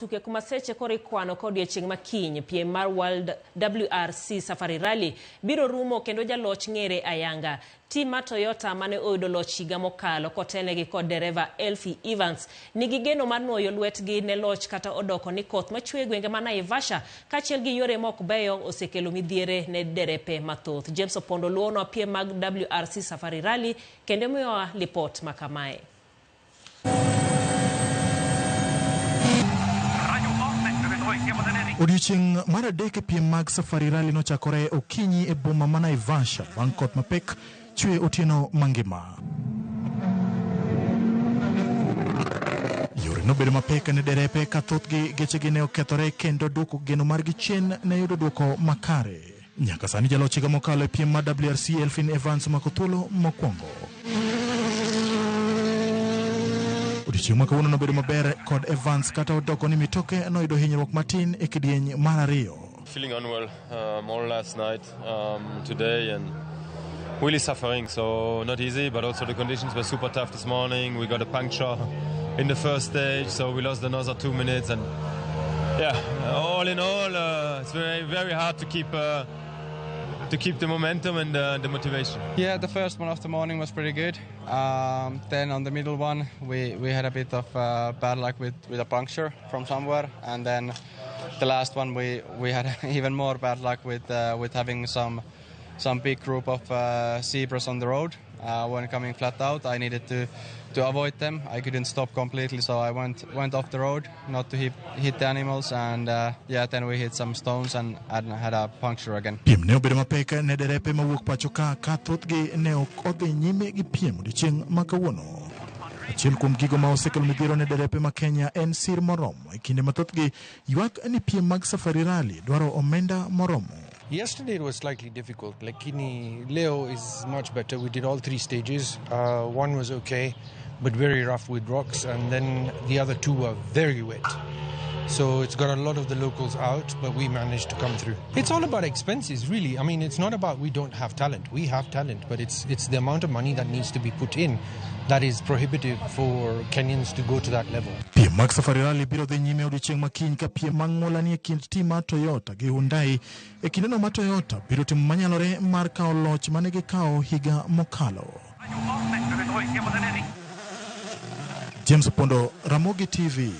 Tuke kuma seche koro ikwano ka odiechieng' ma kiny piem mar World WRC Safari Rally biro rumo kendo jaloch ng'ere ayanga. Tim mar Toyota mane oyudo loch higa mokalo kotelnegi kod dereva Elfie Evans nigi geno mar nuoyo lwetgi ne loch kata odoko ni koth machwe e gwenge ma Naivasha kaachiel gi yore maok beyo osekelo midhiere ne derepe mathoth. James Opondo luwonwa piem mag WRC Safari Rally kendo miyowa lipot makamae. Odiechieng' mar adek e piem mag Safari Rally nochakore okinyi e boma ma Naivasha bang' koth mapek chwe otieno mangima. Yore nobedo mapek ne derepe ka thothgi gechegi ne okethore kendo duoko geno margi chien ne yudo duoko makare. Nyaka sani jaloch higa mokalo e piem mar WRC Elfyn Evans omako thuolo mokwongo. Odiechieng' ma kawuono nobedo maber kod Evans kata odoko ni mitoke noyudo hinyruok matin e kidieny mar ariyo. Feeling unwell all last night, today, and really suffering, so not easy, but also the conditions were super tough this morning. We got a puncture in the first stage, so we lost another 2 minutes, and yeah, all in all, it's very, very hard to keep the momentum and the motivation. Yeah, the first one of the morning was pretty good. Then on the middle one, we had a bit of bad luck with a puncture from somewhere, and then the last one we had even more bad luck with having some big group of zebras on the road. When coming flat out, I needed to avoid them. I couldn't stop completely, so I went off the road not to hit the animals, and then we hit some stones and had a puncture again. Piem ne obedo mapek ne derepe mawuok pacho ka ka thothgi ne ok odhi nyime gi piem odiechieng' ma kawuono. Achiel kuom gigo ma osekelo midhiero ne derepe ma Kenya en sir moromo e kinde ma thothgi ywak ni piem mag Safari Rally dwaro omenda moromo. Yesterday it was slightly difficult. Lakini leo is much better. We did all 3 stages. One was okay, but very rough with rocks, and then the other 2 were very wet. So it's got a lot of the locals out, but we managed to come through. It's all about expenses, really. I mean, it's not about we don't have talent. We have talent, but it's the amount of money that needs to be put in that is prohibitive for Kenyans to go to that level. Piem mag Safari Rally biro dhi nyime odiechieng' ma kiny ka piem mang'ula nie kind tim mar Toyota gi Hyundai. E kindeno ma Toyota biro timo manyalore mar kawo loch mane gikawo higa mokalo. James Opondo, Ramogi TV.